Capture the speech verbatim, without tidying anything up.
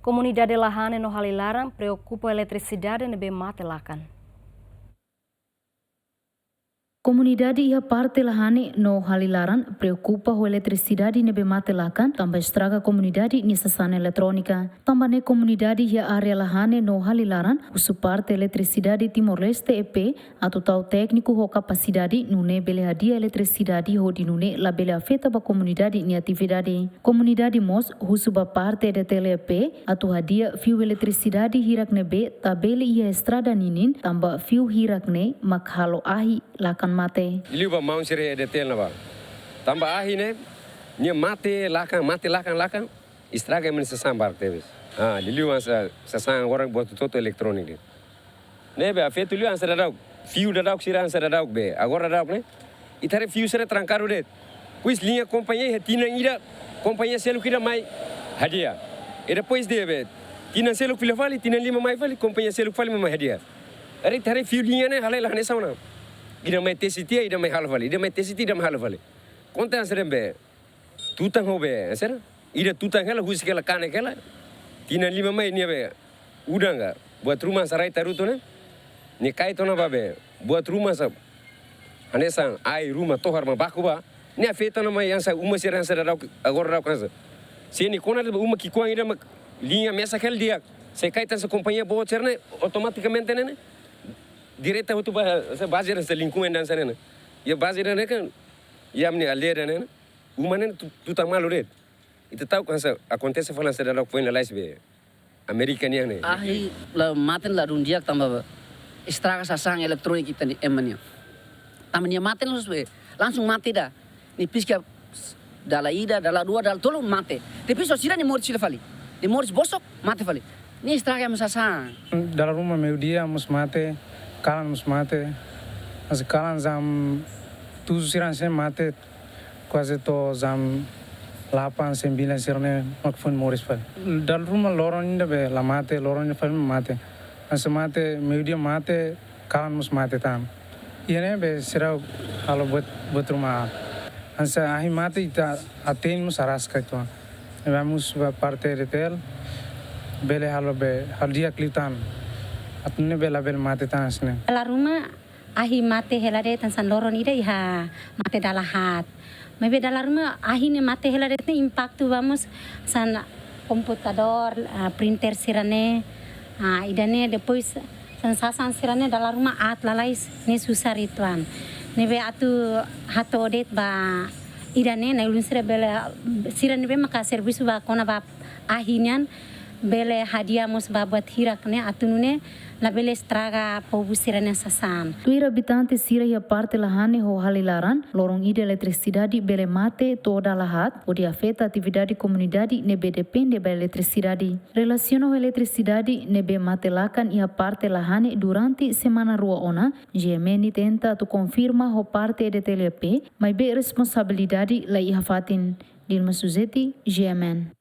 Komunidade Lahane no Halilaran preokupa eletrisidade ne'ebé mate lakan. Komunidade iha parte Lahane no Halilaran preokupa ho eletrisidade ne'ebé mate lakan, tanba estraga komunidade nia sasán eletrónika. Tanba ne'e komunidade iha área Lahane no Halilaran husu parte Eletrisidade Timor-Leste, E P, atu tau tékniku ho kapasidade nune'e bele hadi'a eletrisidade hodi nune'e labele afeta ba komunidade nia atividade. Komunidade mós husu ba parte E D T L, E P atu hadi'a fiu eletrisidade hirak ne'ebé tabele iha estrada ninin, tanba fiu hirak ne'e mak halo ahi lakan mate. Liuliu ba maun sira E D T L ne'ebá. Tanba ahi ne'e, nia mate lakan, mate lakan lakan, estraga ema nia sasán barak tebes. Ah, liuliu hanesan sasán agora buat hotu-hotu eletróniku de'it. Ne'ebé afeta liu hanesan dadauk. Fiu dadauk sira hanesan dadauk be. Agora dadauk ne'e. Ita haree fiu sira trankadu de'it. Depois liña kompañia iha tinan ida, kompañia seluk ida mai hadi'a. I depois de'it be. Tinan seluk fila fali, tinan lima mai fali, kompañia seluk fali mai hadi'a. Haree, ita haree fiu liña ne'e halai la hanesan ona. Ida mai tesi tiha, ida mai halo fali. Ida mai tesi tiha, ida mai halo fali. Konta hanesan be. Tutan ho be, hanesan? Ida tutan hela, husik hela, kanek hela. Tinan lima mai nia be udan ka. Buat ruma hanesan rai tarutu ne'e. Nia kaer tiha ona ba be. Buat ruma hanesan. Hanesan ai ruma tohar mak baku ba. Nia afeta ona mai hanesan uma sira hanesan dadauk agora dadauk hanesan. Se nia kona de'it ba uma ki'ikoan ida mak liña mesak hela di'ak. Se kaer tiha hanesan kompañia boot sira ne'e automatikamente ne'e ne'e. Direta hotu ba hanesan baze hanesan lingkungan hanesan ne'e ne'e. Iha baze ne'e kan. Iha ami-nia aldeia ne'e ne'e. Uma ne'e tu-, tutan malu de'it. Ita ta'uk hanesan akontese fali hanesan dadauk foin lalais be Amérika nian ne'e. Ahi la mate ladún di'ak tanba estraga sasán eletróniku ita-nia ema nian. Tanba nia mate langsung be, langsung mate ida. Nia pisca dala ida, dala rua, dala tolu mate. Depois só sira nia moris fila fali. Nia moris bosok, mate fali. Nia estraga ema sasán. Dala ruma meiudia mós mate, kalan mós mate. Mas kalan jam tujuh sira hanesan mate. Kuaze to'o jam delapan, sembilan sira ne'e mak foin moris fali. Dala ruma loron ida be la mate, loron ida fali mate. Hanesan mate, meiudia mate, kalan mós mate tan. Iha ne'e be sira halo buat, buat ruma. Hanesan ahi mate ita hatene mós araska uitoan. Ne'ebé husu ba parte E D T L, bele halo be, halo di'ak liután. Atu nune'e be labele mate tan hanesan ne'e. Dala ruma ahi mate hela de'it hanesan loron ida iha mate dala haat. Maibé dala ruma ahi ne'e mate hela de'it ne'e impaktu ba mós hanesan komputadór, ah, printer sira ne'e, ah, ida ne'e depois hanesan sasán sira ne'e dala ruma aat lalais ne'e susar uitoan. Ne'ebé atu hato'o de'it ba ida ne'e na'i-ulun sira bele, sira ne'ebé maka servisu ba kona-ba ahi nian bele hadi'a mós ba buat hirak ne'e atu nune'e labele estraga povu sira-nia sasán. Tuir abitante sira iha parte Lahane ho Halilaran, loron ida eletrisidade bele mate to'o dala haat, hodi afeta atividade komunidade ne'ebé depende ba eletrisidade. Relasiona ho eletrisidade ne'ebé mate lakan iha parte Lahane durante semana rua ona, G M N tenta atu konfirma ho parte E D T L, E P, maibé responsabilidade la iha fatin. Dilma Suzeti, G M N.